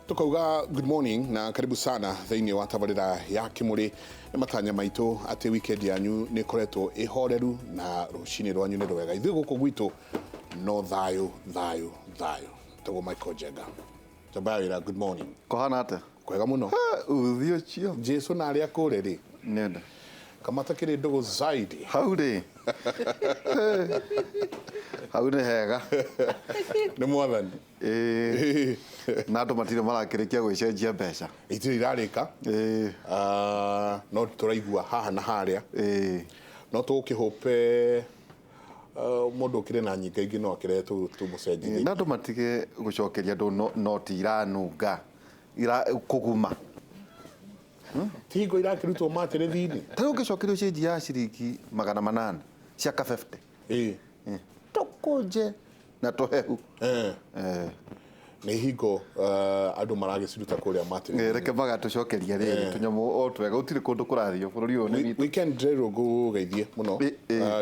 Tukauga good morning na karibu sana thĩinĩ wa tabarĩra ya Kĩmũrĩ. Nĩ matanya maitũ atĩ weekend yanyu nĩ ĩkoretwo ĩhoreru na rũcinĩ rwanyu nĩ rwega. Ithuĩ gũkũ gwitũ no thayũ thayũ thayũ. Tagwo Michael Njenga. Njamba ya wĩra, good morning. Kũhana atĩa? Kwega mũno. Uthi ũcio. Jesu na arĩa kũrĩ rĩ. Nenda. Kamata kĩrĩ ndũgũ zaidi. Hau rĩ. Hau nĩ hega. Nĩ mwathani. Ĩĩ. Na andũ matirĩ marakĩrĩkia gwĩcenjia mbeca. Itirĩ irarĩka. Ĩĩ. Ah, no tũraigua haha na harĩa. Ĩĩ. No tũgũkĩhũpe mũndũ ũkĩrĩ na nyinga ingĩ no akĩrehe tũmũcenjithie. Na andũ matige gũcokeria andũ noti iranunga ira kũguma. Ti hingo irakĩrutwo matĩrĩthi-inĩ. Ta rĩu ũngĩcokerio cĩnji ya ciringi 800 cia ka 50. Ĩĩ. Tũkũnje na tũhehu. Eh. Nĩ hingo andũ maragĩciruta kũrĩa matĩrĩthi. Reke magatũcokeria rĩrĩ tũnyamũ o twega, gũtirĩ kũndũ kũrathiĩ bũrũri ũyũ nĩ witũ. Weekend ndĩrerwo ngũgeithie mũno.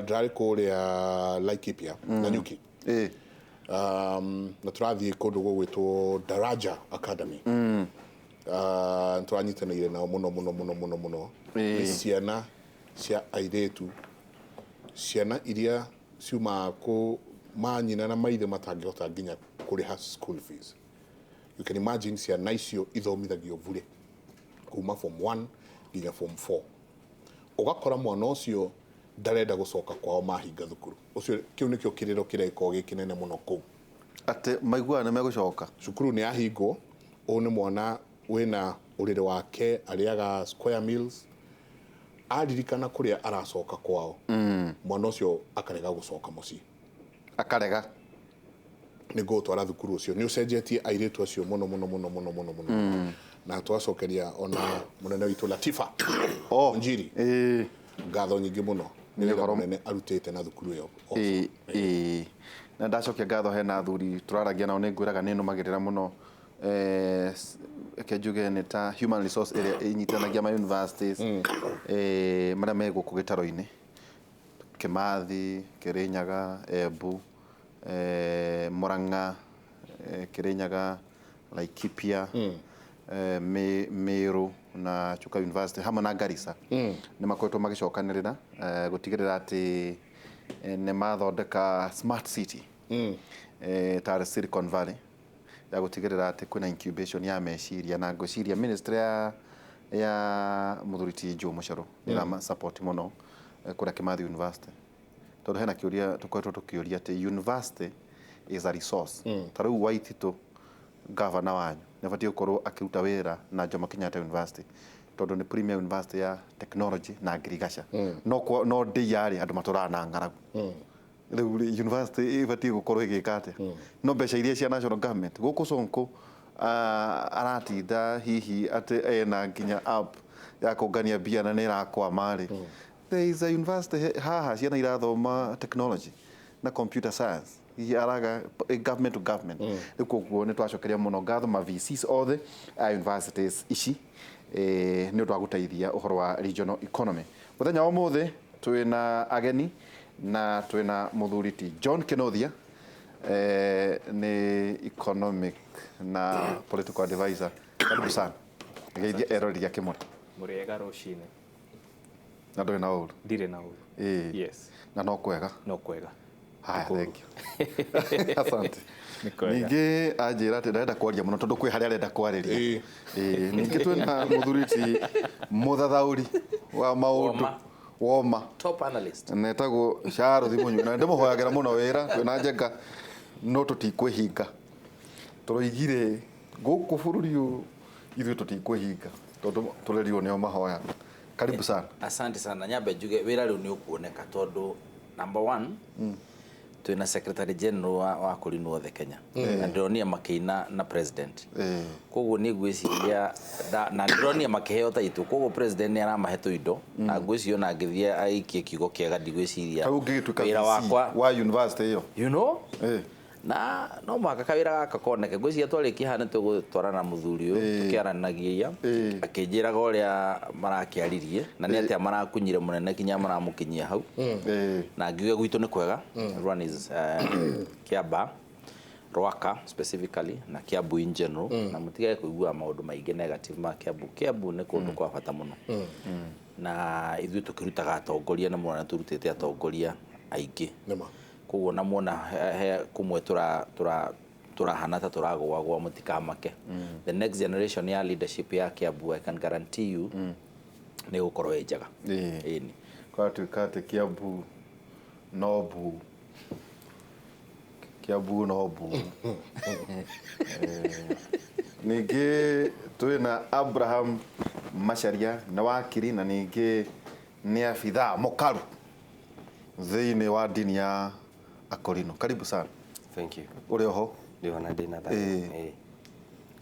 Ndĩrarĩ kũrĩa Laikipia na Nyuki. Na tũrathiĩ kũndũ gũgwĩtwo Daraja Academy. Tũranyitanĩire nao mũno mũno mũno mũno mũno. Nĩ ciana cia airĩtu, ciana iria ciumaga kũ manyina na maithe matangĩhota nginya kũrĩha school fees. You can imagine ciana icio ithomithagio bure kuma form 1 nginya form 4. Ũgakora mwana ũcio ndarenda gũcoka kwao mahinga thukuru. Ũcio kĩu nĩkĩo kĩrĩro kĩrĩa gĩkoragwo gĩ kĩnene mũno kũu. Atĩ maiguaga nĩ megũcoka. Cukuru nĩ yahingwo, ũyũ nĩ mwana wĩna ũrĩrĩ wake, arĩaga square meals. Aririkana kũrĩa aracoka kwao, mwana ũcio akarega gũcoka mũciĩ. Akarega. Nĩ ngũgũtwara thukuru ũcio. Nĩ ũcenjetie airĩtu acio mũno mũno mũno mũno mũno mũno. Na twacokeria ona mũnene witũ Latifa Njiri ngatho nyingĩ mũno nĩ wĩra mũnene arutĩte na thukuru ĩyo. Ĩĩ. Na ndacokia ngatho hena athuri tũraragia nao, nĩ ngwĩraga nĩ nũmagĩrĩra mũno, reke njuge nĩ ta human resource ĩrĩa ĩnyitanagia ma universities marĩa me gũkũ gĩtaro-inĩ, Kimathi, Kirinyaga, Embu, Murang'a, Kirinyaga, Laikipia, Meru na Chuka University hamwe na Garissa, nĩ makoretwo magĩcokanĩrĩra gũtigĩrĩra atĩ nĩ mathondeka smart city tarĩ Silicon Valley, ya gũtigĩrĩra atĩ kwĩna incubation ya meciria. Na ngwĩciria ministry ya mũthuri ti Joe Mũcerũ nĩ ĩrama support mũno kũrĩa Kimathi University, tondũ hena kĩũria tũkoretwo tũkĩũria atĩ university is a resource. Ta rĩu Waititũ, gavana wanyu, nĩ abatiĩ gũkorwo akĩruta wĩra na Jomo Kenyatta University, tondũ nĩ premier university ya technology na ngirigaca. No ndĩia rĩ, andũ matũraga na ng'aragu. Rĩu rĩ, university ĩbatiĩ gũkorwo ĩgĩka atĩa? No mbeca iria cia national government gũkũ Sonko aratinda hihi atĩ ena nginya app ya kũngania mbia na nĩ ĩrakwama rĩ. There is a university haha ciana irathoma technology na computer science, hihi araga government to government. Rĩu koguo nĩ twacokeria mũno ngatho ma VCs othe a universities ici nĩ ũndũ wa gũteithia ũhoro wa regional economy. Mũthenya wa ũmũthĩ twĩna ageni na twĩna mũthuri ti John Kinothia, nĩ economic na political advisor. Karibu sana, geithia eroreri a Kĩmũrĩ. Mũrĩega rũcinĩ. Na ndũrĩ na ũru? Ndirĩ na ũru. Ĩĩ. Yes. Na no kwega? No kwega. Haya. Nĩ Thank you, asante. Nĩ kwega. Ningĩ anjĩra atĩ ndarenda kwaria mũno tondũ kwĩ harĩa arenda kwarĩria. Ĩĩ. Ningĩ twĩna mũthuri ti mũthathaũri wa maũndũ Woma. Woma. Top analyst. Netagwo Charles Mũnyũ na ndĩmũhoyagĩra mũno wĩra twĩna Njenga, no tũtikwĩhinga. Tũroigire gũkũ bũrũri ũyũ ithuĩ tũtikwĩhinga tondũ tũrerirwo nĩo mahoyaga. Karibu sana. Asante sana. Nyambe njuge wĩra rĩu nĩ ũkuoneka, tondũ number one twĩna secretary general wa kũrinwo othe Kenya na ndĩronire makĩina na president. Koguo nĩ ngwĩciria na ndĩronire makĩheo taitũ, koguo president nĩ aramahe tũindo na ngwĩciria ona angĩthiĩ aikie kiugo kĩega ndigwĩciria Ta rĩu ũngĩgĩtuĩka wĩra VC wakwa wa university ĩyo. Na no mũhaka kawĩra gaka koneke. Ngwĩciria twarĩkia haha nĩ tũgũtwarana na mũthuri ũyũ tũkĩaranagia ia akĩnjĩraga ũrĩa marakĩaririe na nĩ atĩa marakunyire mũnene kinya maramũkinyia hau. Na ngiuga gwitũ nĩ kwega, everyone is Kiambaa. Rwaka specifically na Kiambu in general na mutigage kuigua maundu maingi negative ma Kiambu. Kiambu nĩ kũndũ kwa bata mũno na ithuĩ tũkĩrutaga atongoria na mwana tũrutĩte atongoria aingĩ koguo na muona kumwe turahana ta turagwagwa mutikamake. The next generation ya leadership ya Kiambu, I can guarantee you nĩ gũkorwo ĩ njega. Ĩni kwatuĩka atĩ Kiambu no bu, Kiambu no bu. Ningĩ twĩna Abraham Macharia nĩ wakiri na ningĩ nĩ abithaa mũkaru thĩinĩ wa ndini ya Akorino. Karibu sana. Thank you. Ũrĩ oho? Ndĩ ona ndĩ na thayũ.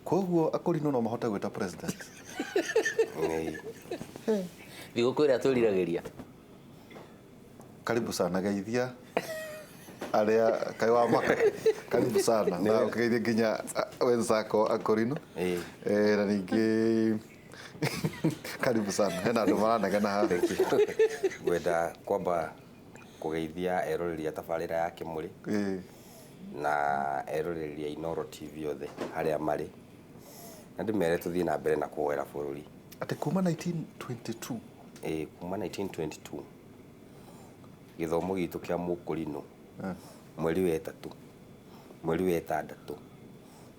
Koguo Akorino no mahote gwĩta president. Thigũkũ ĩrĩa twĩriragĩria. Karibu sana geithia arĩa kaĩ wa maka. Karibu sana na ũkĩgeithia nginya wenzako Akorino. Na ningĩ karibu sana hena andũ maranegena haha. Ngwenda kwamba kũgeithia eroreri a tabarĩra ya Kĩmũrĩ na eroreri a Inooro TV othe harĩa marĩ, na ndĩmere tũthiĩ na mbere na kũhoera bũrũri. Atĩ kuma 1922? Kuma 1922 gĩthomo gitũ kĩa Mũkũrinũ mweri wa 3 mweri wa 6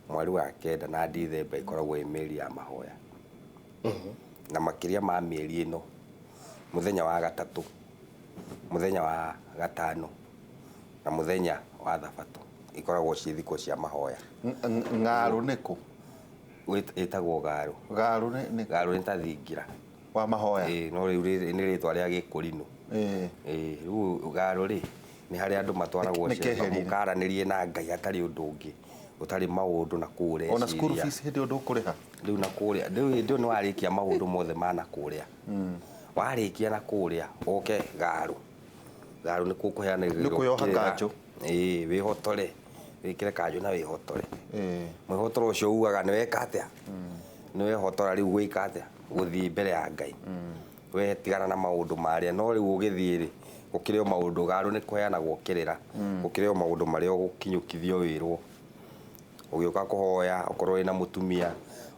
mweri wa 9 na Dithemba ĩkoragwo ĩ mĩeri ya mahoya. Na makĩria ma mĩeri ĩno mũthenya wa 3 mũthenya wa 5 na mũthenya wa Thabatũ ikoragwo ciĩ thikũ cia mahoya. Ng'arũ nĩ kũ? Ĩtagwo Garũ. Garũ nĩ Garũ nĩ ta thingira wa mahoya. No rĩu nĩ rĩtwa rĩa Gĩkũrinũ. Rĩu Garũ rĩ nĩ harĩa andũ matwaragwo mũkaranĩrie na Ngai hatarĩ ũndũ ũngĩ, ũtarĩ maũndũ na kũrĩa. Ona school fees hĩndĩ ĩyo ndũkũrĩha? Rĩu na kũrĩa rĩu hĩndĩ ĩyo nĩ warĩkia maũndũ mothe ma na kũrĩa. Warĩkia na kũrĩa ũke Garũ. Garũ nĩ kũheanĩrĩrwo. Nĩ kwĩyoha kanjũ. Wĩhotore. Wĩkĩre kanjũ na wĩhotore. Mwĩhotoro ũcio ugaga nĩ weka atĩa? Nĩ wehotora rĩu gwĩka atĩa? Gũthiĩ mbere ya Ngai. We tigana na maũndũ marĩa, no rĩu ũgĩthiĩ rĩ gũkĩrĩ o maũndũ. Garũ nĩ kũheanagwo kĩrĩra, gũkĩrĩ o maũndũ marĩa ũgũkinyũkithio wĩrwo. Ũgĩũka kũhoya ũkorwo wĩna mũtumia,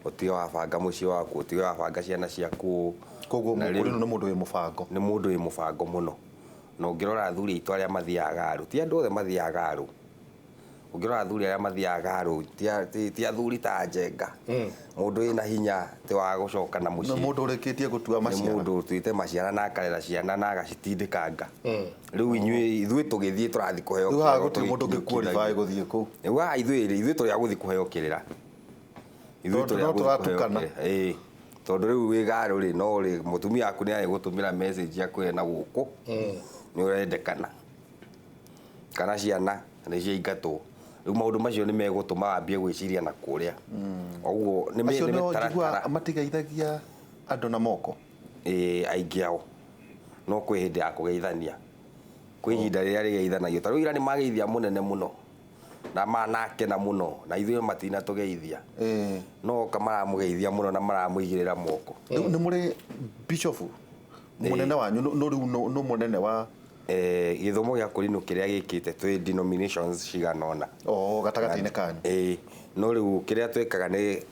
ũtige wabanga mũciĩ waku, ũtige wabanga ciana ciaku. Koguo Mũkũrinũ nĩ mũndũ wĩ mũbango. Nĩ mũndũ wĩ mũbango mũno. Na ũngĩrora athuri aitũ arĩa mathiaga Garũ, ti andũ othe mathiaga Garũ. Ũngĩrora athuri arĩa mathiaga Garũ ti athuri ta Njenga. Mũndũ wĩna hinya ti wa gũcoka na mũciĩ. Nĩ mũndũ ũrĩkĩtie gũtua maciara. Nĩ mũndũ ũtuĩte maciara na akarera ciana na agacitindĩkanga. Rĩu ithuĩ tũgĩthiĩ tũrathiĩ kũheo. Rĩu haha gũtirĩ mũndũ ũngĩ qualify gũthiĩ kũu. Rĩu haha ithuĩ tũrĩ a gũthiĩ kũheo kĩrĩra. Ithuĩ tũrĩ a gũthiĩ kũheo kĩrĩra. Tondũ rĩu wĩ Garũ rĩ, no rĩ mũtumia waku nĩ arĩgũtũmĩra message akwĩre na gũkũ nĩ ũrendekana, kana ciana nĩ ciaingatwo. Rĩu maũndũ macio nĩ megũtũma wambie gwĩciria na kũrĩa. Ũguo nĩ mĩtaratara. Matigeithagia andũ na moko? Aingĩ ao no kwĩ hĩndĩ ya kũgeithania, kwĩ ihinda rĩrĩa rĩgeithanagio. Ta rĩu ira nĩ mageithia mũnene mũno na manakena mũno, na ithuĩ matinatũgeithia. No oka maramũgeithia mũno na maramũigĩrĩra moko. Rĩu nĩ mũrĩ bishop mũnene wanyu, no rĩu nĩ mũnene wa gĩthomo gĩa Kũrinũ kĩrĩa gĩkĩte twĩ denominations cigana ũna. Gatagatĩ-inĩ kanyu. No rĩu kĩrĩa twĩkaga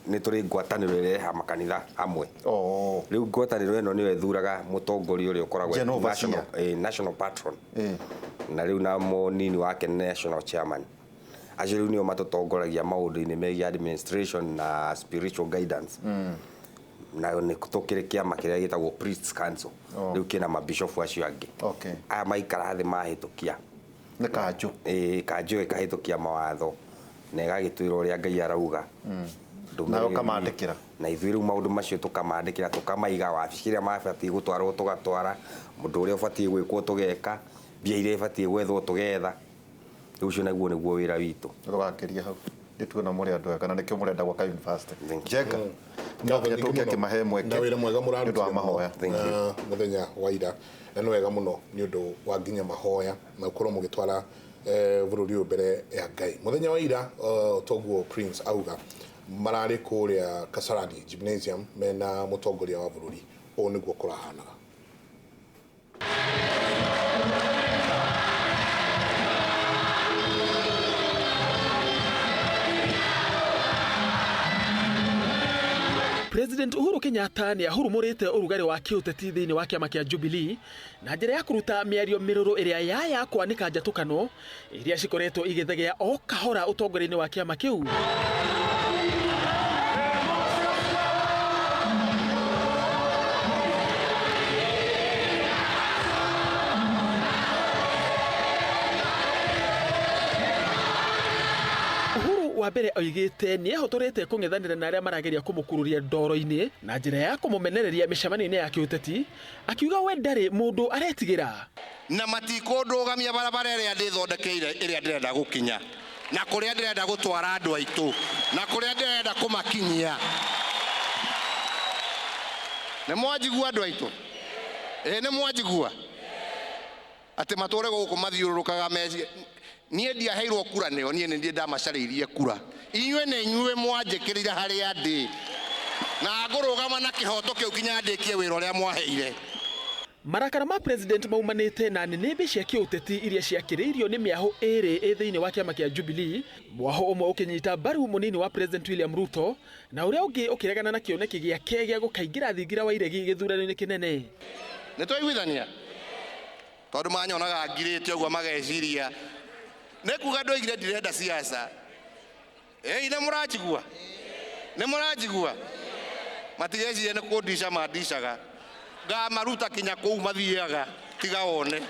nĩ tũrĩ ngwatanĩro ĩrĩa ĩrehaga makanitha hamwe. Rĩu ngwatanĩro ĩno nĩyo ĩthuraga mũtongoria ũrĩa ũkoragwo national patron. Na rĩu na mũnini wake national chairman. Acio rĩu nĩo matũtongoragia maũndũ-inĩ megiĩ administration na spiritual guidance. Na nĩ tũkĩrĩ kĩama kĩrĩa gĩtagwo Priests Council. Rĩu kĩna mabishofu acio angĩ. Aya maikara thĩ mahĩtũkia. Nĩ kanjũ. Kanjũ ĩkahĩtũkia mawatho na ĩgagĩtwĩra ũrĩa Ngai arauga. Na ũkamandĩkĩra. Na ithuĩ rĩu maũndũ macio tũkamandĩkĩra, tũkamaiga wabici ĩrĩa mabatiĩ gũtwarwo tũgatwara, mũndũ ũrĩa ũbatiĩ gwĩkwo tũgeka, mbia iria ibatiĩ gwethwo tũgetha. Rĩu ũcio naguo nĩguo wĩra witũ. Ndũgakĩrie hau. Nĩtuona mũrĩ andũ ega na nĩkĩo mũrenda gwaka university. Njenga no nginya tũke kĩmahe mweke na wĩra mwega mũrarutire nĩ ũndũ wa mahoya. Mũthenya wa ira na nĩ wega mũno nĩ ũndũ wa nginya mahoya na gũkorwo mũgĩtwara bũrũri ũyũ mbere ya Ngai. Mũthenya wa ira toguo Prince auga mararĩ kũrĩa Kasarani Gymnasium mena mũtongoria wa bũrũri. Ũũ nĩguo kũrahanaga. President Uhuru Kenyatta nĩ ahurumũrĩte ũrugarĩ wa kĩũteti thĩinĩ wa kĩama kĩa Jubilee na njĩra ya kũruta mĩario mĩrũrũ ĩrĩa yaya kwanĩka njatũkano iria cikoretwo igĩthegea o kahora ũtongoria-inĩ wa kĩama kĩu. Wa mbere oigĩte nĩ ehotorete kũng'ethanĩra na arĩa marageria kũmũkururia ndoro-inĩ na njĩra ya kũmũmenereria mĩcemanio-inĩ ya kĩũteti, akiuga we ndarĩ mũndũ aretigĩra. Na matikũndũgamia barabara ĩrĩa ndĩthondekeire ĩrĩa ndĩrenda gũkinya na kũrĩa ndĩrenda gũtwara andũ aitũ na kũrĩa ndĩrenda kũmakinyia. Nĩ mwanjigua andũ aitũ? Ĩĩ nĩ mwanjigua? Atĩ matũre gũkũ mathiũrũrũkaga meci niĩ ndiaheirwo kura nĩo, niĩ nĩ niĩ ndamacarĩirie kura. Inyuĩ nĩ inyuĩ mwanjĩkĩrire harĩa ndĩ na ngũrũgama na kĩhoto kĩu nginya ndĩkie wĩra ũrĩa mwaheire. Marakara ma president maumanĩte na nĩnĩmbĩ cia kĩũteti iria ciakĩrĩirio nĩ mĩahũ ĩrĩ ĩ thĩinĩ wa kĩama kĩa Jubilee, mwahũ ũmwe ũkĩnyita mbaru mũnini wa President William Ruto na ũrĩa ũngĩ ũkĩregana na kĩoneki gĩake gĩa gũkaingĩra thingira wa iregi gĩthurano-inĩ kĩnene. Nĩ twaiguithania tondũ manyonaga ngirĩte ũguo mageciria nĩ kuga ndoigire ndirenda siasa. Ĩĩ nĩ mũranjigua? Nĩ mũranjigua? Matigecirie nĩ kũndica mandicaga, ngamaruta kinya kũu mathiaga tiga wone.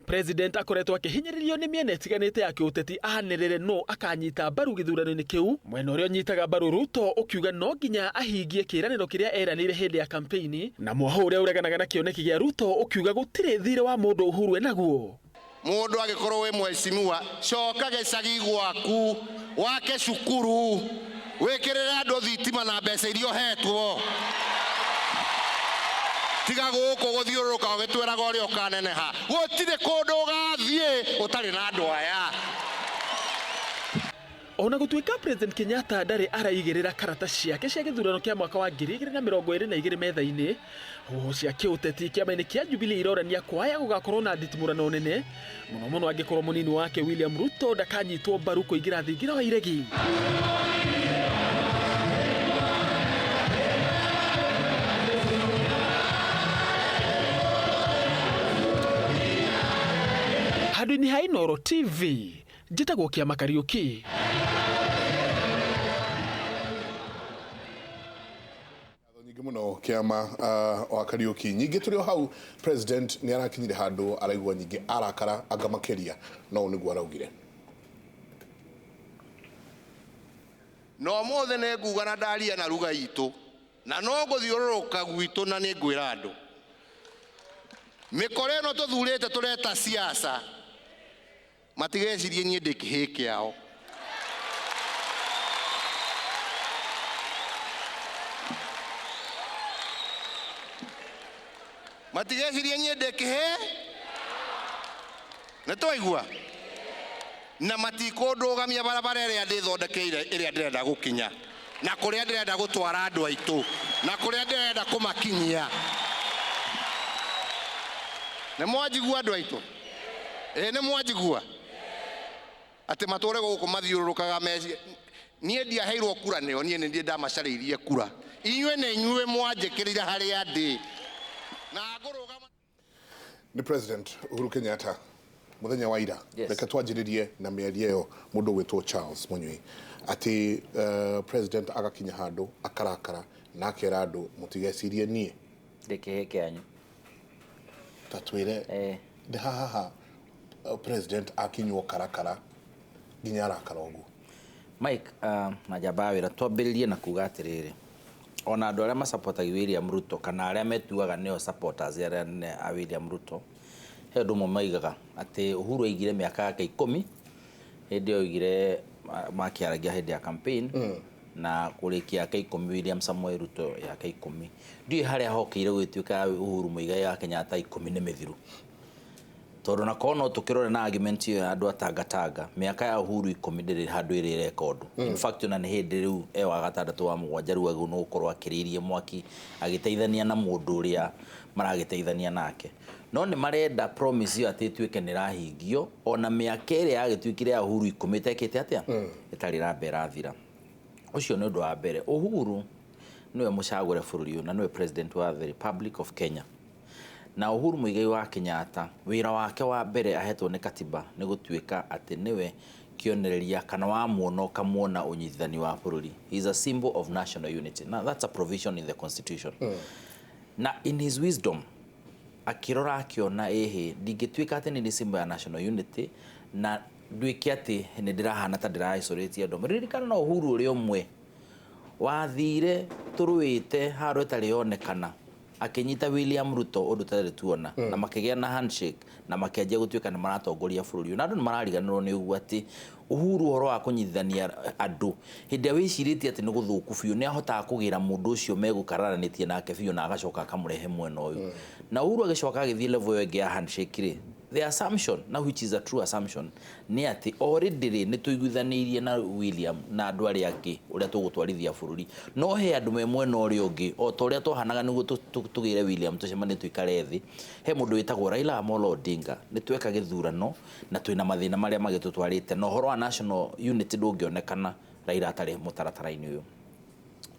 President akoretwo akĩhinyĩrĩrio nĩ mĩena ĩtiganĩte ya kĩũteti anĩrĩre no akanyita mbaru gĩthurano-inĩ kĩu, mwena ũrĩa ũnyitaga mbaru Ruto ũkiuga no nginya ahingie kĩĩranĩro kĩrĩa eranĩire hĩndĩ ya kampeini, na mwahũ ũrĩa ũreganaga na kĩoneki gĩa Ruto ũkiuga gũtirĩ thirĩ wa mũndũ Uhuru enaguo. Mũndũ angĩkorwo wĩ mheshimiwa, coka gĩcagi gwaku wake cukuru wĩkĩrĩre andũ thitima na mbeca iria ũhetwo, tiga gũkũ gũthiũrũrũka ũgĩtwĩraga ũrĩa ũkaneneha. Gũtirĩ kũndũ ũgathiĩ ũtarĩ na andũ aya. Ona gũtuĩka President Kenyatta ndarĩ araigĩrĩra karata ciake cia gĩthurano kĩa mwaka wa 2022 metha-inĩ, huho cia kĩũteti kĩama-inĩ kĩa Jubilee ironania kwaya gũgakorwo na nditimũrano nene mũno mũno angĩkorwo mũnini wake William Ruto ndakanyitwo mbaru kũingĩra thingira wa iregi. Handũ-inĩ ha Inooro TV, njĩtagwo Kĩama Kariũki. Nyingĩ mũno Kĩama wa Kariũki. Nyingĩ tũrĩ o hau, president nĩ arakinyire handũ araigua nyingĩ arakara anga makĩria, no nĩguo araugire. Na ũmũthĩ nĩ nguga na ndaria na ruga itũ na no ngũthiũrũrũka gwitũ na nĩ ngwĩra andũ mĩkora ĩno tũthurĩte tũreta siasa matigecirie niĩ ndĩ kĩhĩĩ kĩao. Matigecirie niĩ ndĩ kĩhĩĩ, nĩ twaigua? Na matikũndũgamia barabara ĩrĩa ndĩthondekeire ĩrĩa ndĩrenda gũkinya na kũrĩa ndĩrenda gũtwara andũ aitũ na kũrĩa ndĩrenda kũmakinyia. Nĩ mwanjigua andũ aitũ? Ĩĩ nĩ mwanjigua? Atĩ matũre gũkũ mathiũrũrũkaga meci niĩ ndiaheirwo kura nĩo, niĩ nĩ niĩ ndamacarĩirie kura. Inyuĩ nĩ inyuĩ mwanjĩkĩrire harĩa ndĩ na ngũrũgama. Nĩ President Uhuru Kenyatta mũthenya wa ira. Reke twanjĩrĩrie na mĩario ĩyo mũndũ ũgwĩtwo Charles Mũnyui atĩ president agakinya handũ akarakara na akera andũ mũtigecirie niĩ ndĩ kĩhĩĩ kĩanyu. Ta twĩre nĩ haha president akinywo karakara nginya arakara ũguo. Mike, na njamba ya wĩra twambĩrĩrie na kuga atĩrĩrĩ, ona andũ arĩa masapotaga William Ruto kana arĩa metuaga nĩo supporters arĩa anene a William Ruto, he ũndũ ũmwe maigaga atĩ Uhuru aigire mĩaka yake 10 hĩndĩ ĩyo aigire makĩaragia hĩndĩ ya campaign na kũrĩkia yake 10 William Samoei Ruto yake 10. Ndiũĩ harĩa hokeire gũgĩtuĩka Uhuru Muigai wa Kenyatta 10 nĩ mĩthiru. Tondũ na korwo no tũkĩrore na argument ĩyo ya andũ a Tangatanga, mĩaka ya Uhuru 10 ndĩrĩ handũ ĩrĩ ĩreka ũndũ. In fact, ona nĩ hĩndĩ rĩu e wa gatandatũ wa mũgwanja rĩu agĩrĩirwo nĩ gũkorwo akĩrĩirie mwaki agĩteithania na mũndũ ũrĩa maragĩteithania nake. No nĩ marenda promise ĩyo atĩ ĩtuĩke nĩ ĩrahingio ona mĩaka ĩrĩa yagĩtuĩkire ya Uhuru 10 ĩtekĩte atĩa, ĩtarĩ ĩramba ĩrathira. Ũcio nĩ ũndũ wa mbere. Uhuru nĩwe mũcagũre bũrũri ũyũ na nĩwe president wa the Republic of Kenya. Na Uhuru Muigai wa Kenyatta wĩra wake wa mbere ahetwo nĩ katiba nĩ gũtuĩka atĩ nĩwe kĩonereria kana wamuona ũkamuona ũnyitithani wa bũrũri. He is a symbol of national unity. Now that's a provision in the constitution. Na in his wisdom akĩrora akĩona ĩhĩ ndingĩtuĩka atĩ nĩ symbol ya national unity na nduĩke atĩ nĩ ndĩrahana ta ndĩra isolate andũ. Ririkana no Uhuru ũrĩa ũmwe wathire tũrũĩte handũ ĩtarĩ yonekana akĩnyita William Ruto ũndũ tarĩ tuona na makĩgĩa na handshake na makĩanjia gũtuĩka nĩ maratongoria bũrũri ũyũ. Na andũ nĩ marariganĩrwo nĩ ũguo atĩ Uhuru ũhoro wa kũnyitithania andũ hĩndĩ ĩrĩa wĩcirĩtie atĩ nĩ gũthũku biũ nĩ ahotaga kũgĩra mũndũ ũcio megũkararanĩtie nake biũ na agacoka akamũrehe mwena ũyũ. Na Uhuru agĩcoka agĩthiĩ level ĩyo ĩngĩ ya handshake rĩ, the assumption na which is a true assumption nĩ atĩ already rĩ nĩ tũiguithanĩirie na William na andũ arĩa angĩ ũrĩa tũgũtwarithia bũrũri, no he andũ me mwena ũrĩa ũngĩ o ta ũrĩa twahanaga nĩguo tũgĩre William tũcemanie tũikare thĩ. He mũndũ wĩtagwo Raila Amolo Odinga nĩ tweka gĩthurano na twĩna mathĩna marĩa magĩtũtwarĩte na ũhoro wa national unity ndũngĩonekana Raila atarĩ mũtaratara-inĩ ũyũ.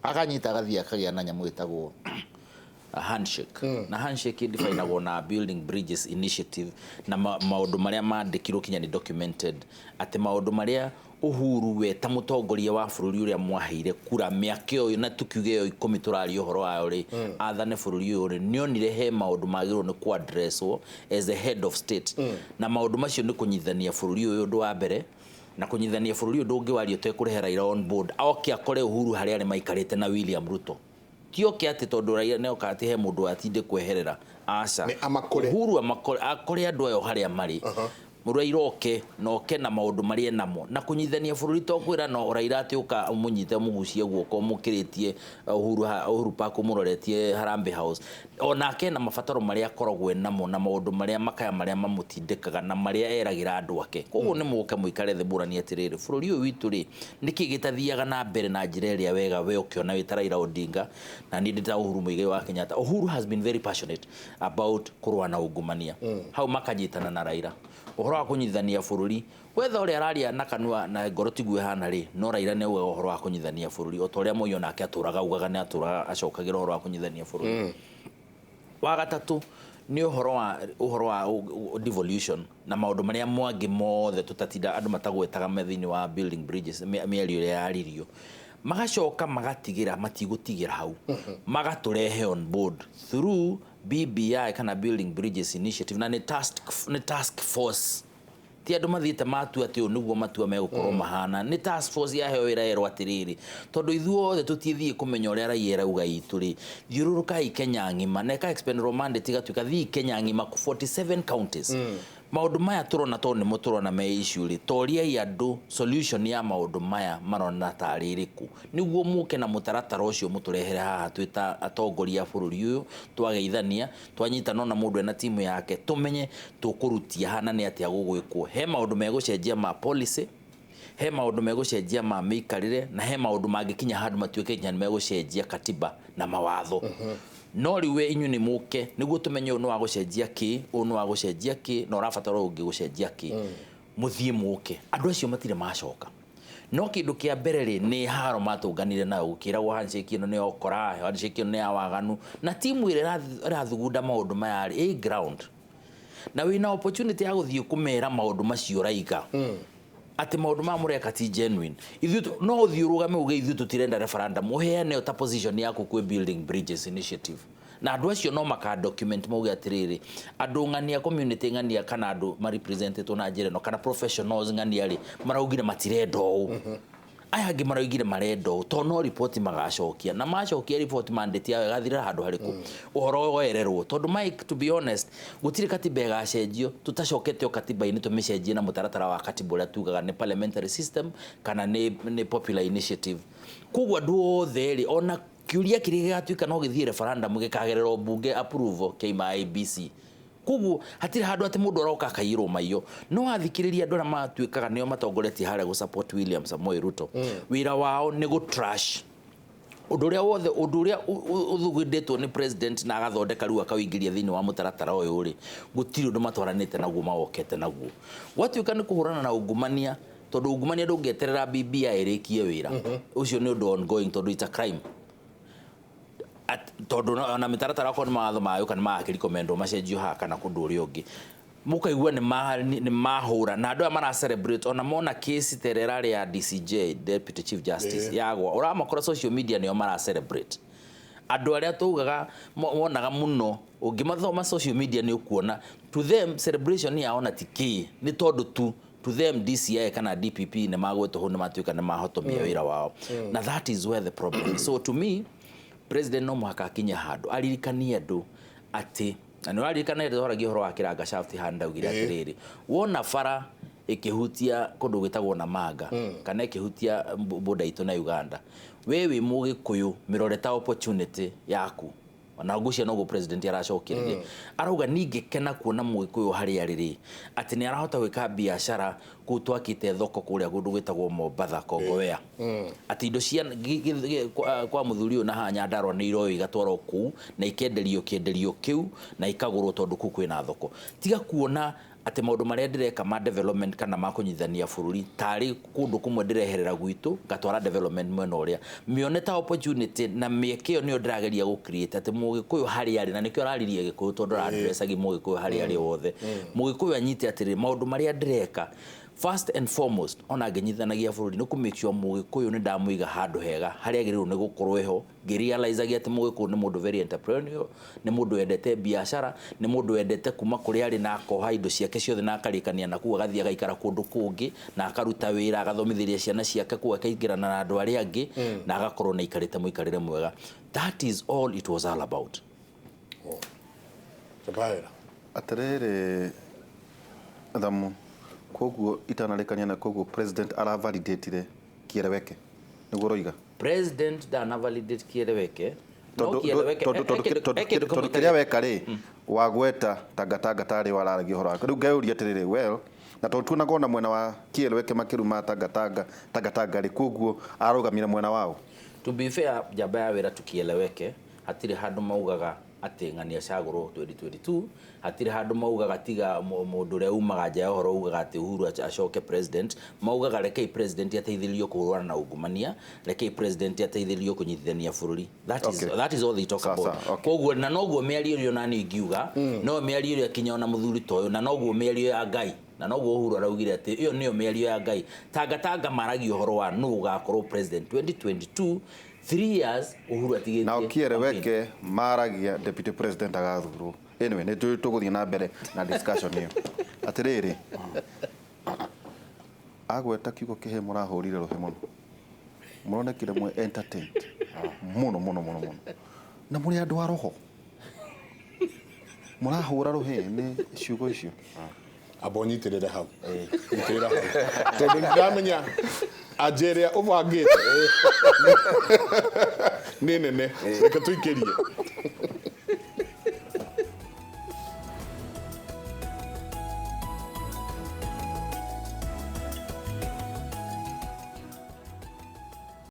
Akanyita agathiĩ akagĩa na nyamũ ĩtagwo a handshake. Na handshake ĩdefinagwo na Building Bridges Initiative na maũndũ marĩa mandĩkirwo kinya nĩ documented atĩ maũndũ marĩa Uhuru we ta mũtongoria wa bũrũri ũrĩa mwaheire kura mĩaka ũyũ na tukiuge ĩyo 10 tũraria ũhoro wayo rĩ, athane bũrũri ũyũ rĩ, nĩonire he maũndũ magĩrĩirwo nĩ kũ-addresswo as a head of state. Na maũndũ macio nĩ kũnyitithania bũrũri ũyũ ũndũ wa mbere, na kũnyitithania bũrũri ũyũ ndũngĩwaria ũtekũrehe Raila on board oke akore Uhuru harĩa arĩ maikarĩte na William Ruto. Ti oke atĩ tondũ Raila nĩ oka atĩ he mũndũ atinde kweherera, aca. Nĩ amakore. Uhuru amakore, akore andũ ayo harĩa marĩ. Raila oke na oke na maũndũ marĩa enamo na kũnyitithania bũrũri to kwĩra no Raila atĩ ũka ũmũnyite ũmũgucie guoko ũmũkĩrĩtie Uhuru Park ũmũroretie Harambee House. Onake na mabataro marĩa akoragwo enamo na maũndũ marĩa makaya marĩa mamũtindĩkaga na marĩa eragĩra andũ ake. Koguo nĩ mũke mũikare thĩ mũranie atĩrĩrĩ, bũrũri ũyũ witũ rĩ, nĩkĩ gĩtathiaga na mbere na njĩra ĩrĩa wega we ũkĩona wĩ ta Raila Odinga na niĩ ndĩ ta Uhuru Muigai wa Kenyatta. Uhuru has been very passionate about kũrũa na ungumania. Hau makanyitana na Raila. Ũhoro wa kũnyitithania bũrũri wetha ũrĩa araria na kanua na ngoro tiguo ĩhana rĩ, no Raila nĩ augaga ũhoro wa kũnyitithania bũrũri o ta ũrĩa Moi onake atũraga augaga nĩ atũraga acokagĩra ũhoro wa kũnyitithania bũrũri. Wa gatatũ nĩ ũhoro wa devolution na maũndũ marĩa mangĩ mothe tũtatinda andũ matagwetaga me thĩinĩ wa Building Bridges mĩario ĩrĩa yaririo. Magacoka magatigĩra matigũtigĩra hau, magatũrehe on board through BBI kana Building Bridges Initiative na nĩ task force. Ti andũ mathiĩte matua atĩ ũyũ nĩguo matua megũkorwo mahana. Nĩ task force yaheo wĩra yerwo atĩrĩrĩ, tondũ ithuothe tũtithiĩ kũmenya ũrĩa raia ĩrauga itũ rĩ, thiũrũrũkai Kenya ng'ima na ĩka expandĩrwo mandate ĩgatuĩka thiĩ Kenya ng'ima 47 counties. Maũndũ maya tũrona tondũ nĩmo tũrona me issue rĩ, toriai andũ solution ya maũndũ maya marona tarĩ ĩrĩkũ, nĩguo mũke na mũtaratara ũcio mũtũrehere haha twĩ ta atongoria a bũrũri ũyũ, twageithania twanyitana na mũndũ ena timu yake tũmenye tũkũrutia hana nĩ atĩa gũgwĩkwo. He maũndũ megũcenjia ma policy, he maũndũ megũcenjia ma mĩikarĩre, na he maũndũ mangĩkinya handũ matuĩke nginya nĩ megũcenjia katiba na mawatho. No rĩu we inyuĩ nĩ mũke nĩguo tũmenye ũyũ nĩ wa gũcenjia kĩ, ũyũ nĩ wa gũcenjia kĩ, na ũrabatara ũyũ ũngĩ gũcenjia kĩ. Mũthiĩ mũke. Andũ acio matirĩ macoka. No kĩndũ kĩa mbere rĩ, nĩ haro matũnganire nayo gũkĩragwo handshake ĩno nĩ okora, handshake ĩno nĩ ya waganu, na timu ĩrĩa ĩrathugunda maũndũ maya rĩ, ĩ ground. Na wĩna opportunity ya gũthiĩ kũmera maũndũ macio ũraiga. Atĩ maũndũ maya mũreka ti genuine. Ithuĩ no ũthiĩ ũrũgame uge ithuĩ tũtirenda referendum, ũheane ta position yaku kwĩ Building Bridges Initiative. Na andũ acio no maka document mauge atĩrĩrĩ, andũ ng'ania community ng'ania kana andũ marepresentetwo na njĩra ĩno kana professionals ng'ania rĩ, maraugire matirenda ũũ. Aya angĩ maraugire marenda ũũ, tondũ no riboti magacokia. Na macokia riboti mandate yao ĩgathirĩra handũ harĩkũ? Ũhoro wererwo. Tondũ Mike, to be honest, gũtirĩ katiba ĩgacenjio, tũtacokete o katiba-inĩ tũmĩcenjie na mũtaratara wa katiba ũrĩa tugaga nĩ parliamentary system kana nĩ popular initiative. Koguo andũ othe rĩ, ona kĩũria kĩrĩa gĩgatuĩka no gĩthiĩ referendum gĩkagerera mbunge approval kĩaima IEBC. Koguo hatirĩ handũ atĩ mũndũ aroka akaiyĩrwo maiyo. No athikĩrĩria andũ arĩa matuĩkaga nĩo matongoretie harĩa gũ support William Samoei Ruto, wĩra wao nĩ gũ trash ũndũ ũrĩa wothe, ũndũ ũrĩa ũthugundĩtwo nĩ president na agathondeka rĩu akawĩingĩria thĩinĩ wa mũtaratara ũyũ rĩ, gũtirĩ ũndũ matwaranĩte naguo mawokete naguo. Gwatuĩka nĩ kũhũrana na ungumania, tondũ ungumania ndũngĩeterera BBI ĩrĩkie wĩra, ũcio nĩ ũndũ ongoing tondũ it's a crime. Tondũ ona mĩtaratara okorwo nĩ mawatho magĩũka nĩ magakĩrecommendwo macenjio haha kana kũndũ ũrĩa ũngĩ, mũkaigua nĩ mahũra na andũ aya mara celebrate ona mona case ta ĩrĩa ĩrarĩ ya DCJ, Deputy Chief Justice, yagwa, ũramakora social media nĩo mara celebrate. Andũ arĩa tugaga wonaga mũno ũngĩmathoma social media nĩ ũkuona to them celebration yao na ti kĩ, nĩ tondũ tu to them DCI kana DPP nĩ magwetwo hau nĩ matuĩka nĩ mahotomia wĩra wao. Na that is where the problem is. So to me, president no mũhaka akinye handũ aririkanie andũ atĩ, na nĩ ũraririkana hĩndĩ twaragia ũhoro wa kĩranga shaft haha ndaugire atĩrĩrĩ, wona bara ĩkĩhutia kũndũ gwĩtagwo Namanga kana ĩkĩhutia border itũ na Uganda, we wĩ mũgĩkũyũ mĩrore ta opportunity yaku. Na ngũcia noguo president aracokereria, arauga ningĩkena kuona mũgĩkũyũ harĩa arĩ rĩ, atĩ nĩ arahota gwĩka biacara kũu twakĩte thoko kũrĩa kũndũ gwĩtagwo Mombatha Kongowea, atĩ indo cia kwa mũthuri ũyũ na haha Nyandarua nĩ iroywo igatwarwo kũu na ikenderio kĩenderio kĩu na ikagũrwo tondũ kũu kwĩna thoko. Tiga kuona atĩ maũndũ marĩa ndĩreka ma development kana ma kũnyitithania bũrũri tarĩ kũndũ kũmwe ndĩreherera gwitũ ngatwara development mwena ũrĩa, mĩone ta opportunity na mĩeke ĩyo nĩyo ndĩrageria gũ create atĩ mũgĩkũyũ harĩa arĩ, na nĩkĩo araririe gĩkũyũ tondũ aradressagia mũgĩkũyũ harĩa arĩ wothe. Mũgĩkũyũ anyite atĩrĩ, maũndũ marĩa ndĩreka first and foremost ona ngĩnyitithanagia bũrũri nĩ kũ make sure mũgĩkũyũ nĩ ndamũiga handũ hega harĩa agĩrĩirwo nĩ gũkorwo eho, ngĩrealizagia atĩ mũgĩkũyũ nĩ mũndũ very entrepreneurial, nĩ mũndũ wendete biacara, nĩ mũndũ wendete kuma kũrĩa arĩ na akoha indo ciake ciothe na akarĩkania na kũu agathiĩ agaikara kũndũ kũngĩ na akaruta wĩra agathomithĩria ciana ciake kũu akaingĩrana na andũ arĩa angĩ na agakorwo na aikarĩte mũikarĩre mwega. That is all it was all about. Tabaira. Atĩrĩrĩ Thamu, koguo itanarĩkania na koguo president aravalidatire kieleweke nĩguo ũroiga? President ndana validate kieleweke. Tondũ kĩrĩa weka rĩ, wagweta Tangatanga tarĩ wararagia ũhoro wake. Rĩu ngeyũria atĩrĩrĩ, well, na tondũ tuonaga ona mwena wa kieleweke makĩruma Tangatanga, Tangatanga rĩ, koguo arũgamire mwena wao. To be fair, njamba ya wĩra tukieleweke hatirĩ handũ maugaga atĩ ng'ania acagũrwo 2022, hatirĩ handũ maugaga tiga mũndũ ũrĩa umaga nja ya ũhoro ugaga atĩ Uhuru acoke president, maugaga rekei president ateithĩrĩrio kũhũrana na ungumania, rekei president ateithĩrĩrio kũnyitithania bũrũri. That is, that is all they talk about. Koguo na noguo mĩario ĩrĩa onani ingiuga, no mĩario ĩrĩa kinya ona mũthuri ta ũyũ, na noguo mĩario ya Ngai, na noguo Uhuru araugire atĩ ĩyo nĩyo mĩario ya Ngai. Tangatanga maragia ũhoro wa nũ ũgakorwo president 2022, 3 years Uhuru atigĩtie. Na kieleweke maragia deputy president agathurwo. Anyway, nĩ tũgũthiĩ na mbere na discussion ĩyo. Atĩrĩrĩ, agweta kiugo kĩhe mũrahũrire rũhĩ mũno. Mũronekire mwe entertained mũno mũno mũno mũno. Na mũrĩ andũ a roho. Mũrahũra rũhĩ nĩ ciugo icio. Amba ũnyitĩrĩre hau. Nyitĩrĩra hau. Tondũ nĩndamenya anja ĩrĩa ũbangĩte nĩ nene. Reke tũikĩrie.